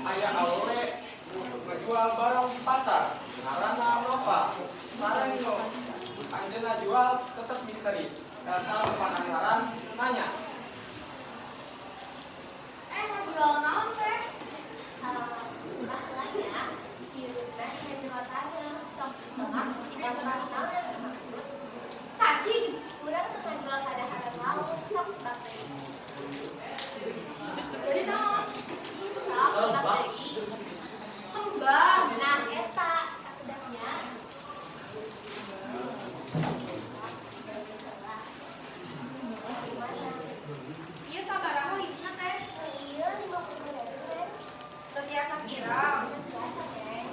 Aya awewe ngajual barang di pasar. Ngaranna Nova. Sareng nu anjeunna jual tetep misteri. Elsa nu penasaran nanya. Eh, mau jual naon teh? Masalahnya, hirupna dina jero taneuh, sok ditebak di pasar naon anu dimaksud? Cacing. Urang teu ngajual kadaharan lauk, sok tebak deui. Jadi naon? Sok tebak deui. Kembang. Nah, eta sakedapnya. Gimana? Ieu sabaraha litna teh? Ieu 50.000, Neng. Teu tiasa kirang. Teu tiasa, Neng.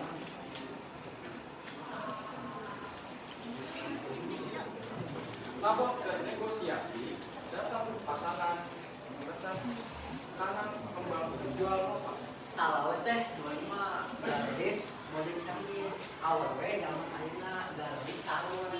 Sabot keur negosiasi, datang pasangan resep kana kembang dijual Nova. Salawe teh 25 garis bojeng servis awewe zaman ayeuna garis sarung.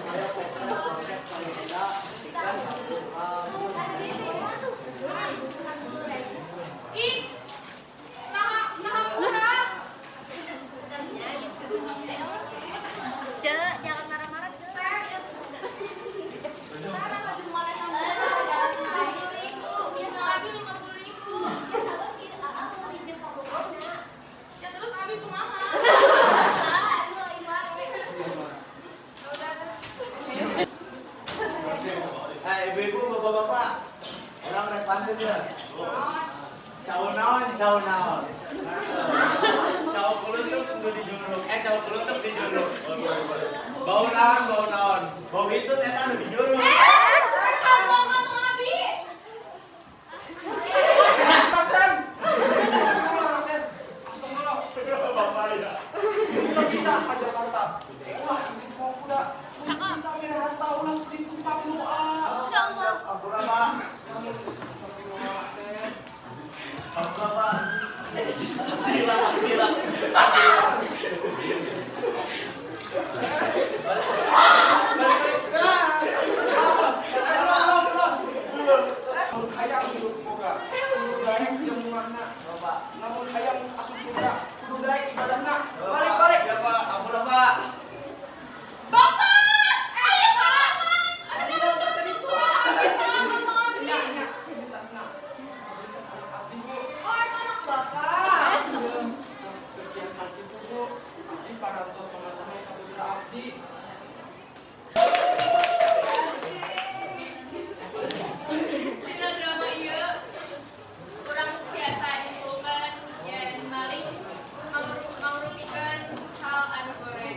Aya pesta paket paling heula ikan. Ih, nah, nah murah. Ce, jangan marah-marah, Ce. Sekarang jualan 50.000, Abi 50.000. Ya sabab si Aa meuli jeung pabogona. Ya terus Abi kumaha? Aduh, lain wae. Hai ibu-ibu, bapak-bapak, urang rek pantun ya. Cau naon, cau naon. Cau kuluntuk nu dijuluk. Eh, cau kuluntuk dijuluk. Bau naon, bau naon. Bau hitut eta nu dijuluk. Kalau kamu Abi. Rasen! Ulah, Rasen. Astagfirullah. Bapak ya. Ulah bisa ka Jakarta. Ulah mau kuda. Bisa mere harta ulah ditumpang doa. Siap, ampura, Pak. Astagfirullah, Rasen. Ampura, Pak. Gila, gila. Belum, belum, belum. Lamun hayang hidup boga, kudu daek jamunganna. Bapak. Lamun hayang asup surga, kudu daek ibadahna. Balik, balik. Ya, Pak. Ampura, Pak. Bapak, ayo Pak. Ada bapak tadi Abi. Nya, nya, ini tasna. Anak abdi, Bu. Oh, itu anak bapak. Terbiasa gitu, Bu. Abdi parantos pamatahan ka putra abdi. Dina drama ieu urang biasa nyimpulkeun yen maling mangrupikeun hal anu goreng.